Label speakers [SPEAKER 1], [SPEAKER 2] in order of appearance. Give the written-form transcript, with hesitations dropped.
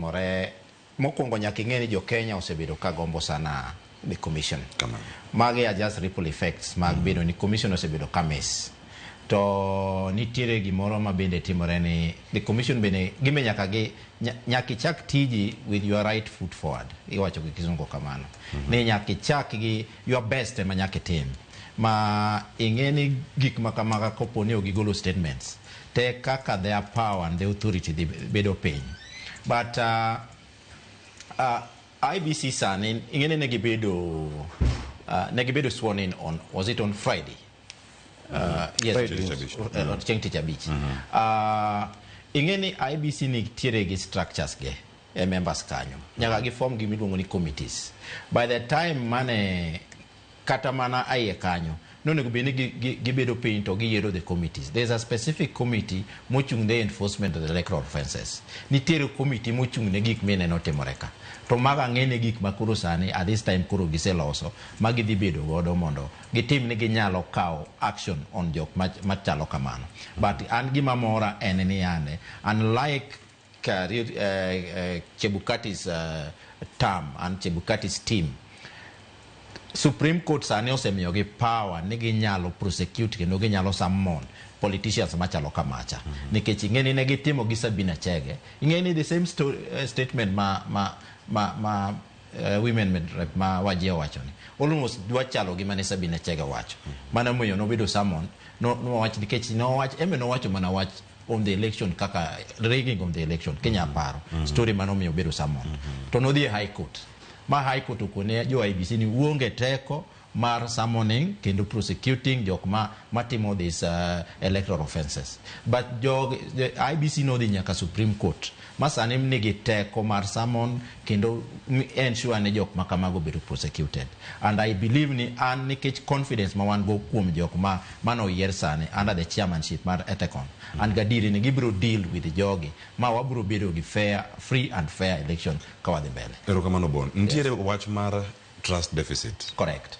[SPEAKER 1] Otimore mokwongo, nyaka ing'e ni jo Kenya osebedo ka gombo sana the commission.
[SPEAKER 2] Kamano.
[SPEAKER 1] Magi are just ripple effects mag bedo ni commission osebedo ka miss. To nitiere gimoro ma bende timore ni the commission bende gime nyaka gi nyaka ichak tiji with your right foot forward. Iwacho gi Kizungu kamano. Ni nyaka ichak gi your best ema nyaka itim. Ma ing'e ni gik ma kamaga kopo ni ok gigolo statements te kaka their power and the authority dhi bedo piny. But IEBC sani ing'e ni ne gibedo sworn in on, was it on Friday? Yes,
[SPEAKER 2] Friday. Tich Abich.
[SPEAKER 1] Chieng' Tich Abich. Ing'e ni IEBC nitiere gi structures ge e members kanyo. Nyaka giform gimiluongo ni committees. By the time mane kata mana aiye kanyo nonego bed ni gibedo piny to giyiero the committees. There's a specific committee mochung' ne enforcement of the electoral offences. Nitiere committee mochung' ne gik mineno timore ka. To mago ang'e ne gik ma koro sani at this time koro giseloso ma gidhi bedo godo mondo gitim ni ginyalo kawo action on jok machalo kamano. But an gima mora en ni yande unlike career, Chebukati's term and Chebukati's team, Supreme Court sani osemiyogi power ni ginyalo prosecute kendo ginyalo summon politicians machalo kamacha. Nikech ing'e ni ne gitimo gi Sabina Chege. Ing'e ni the same story, statement ma women rep ma Wajir owacho ni almost dwa chalo gi mane Sabina Chege owacho. Mano momiyo nobedo summon no nowach nikech nowach embe nowacho mana wach on the election kaka rigging of the election kinya paro story manomiyo obedo summon to nodhi e High Court ma High Court okone jo IEBC ni uonge teko mar summoning kendo prosecuting jok ma matimo this electoral offences, but jog the IEBC nodhi nyaka Supreme Court ma sani nigi teko mar summon kendo ensure ni jok ma kamago bedo prosecuted. And I believe ni an nikech confidence ma wan go kuom jok ma manoyier sani under the chairmanship mar Ethekon, an gadieri ni gibiro deal with jogi ma wabiro bedo gi fair, free and fair election ka wadhi mbele.
[SPEAKER 2] Erokamano, Bon. Nitiere wach mar trust deficit.
[SPEAKER 1] Correct.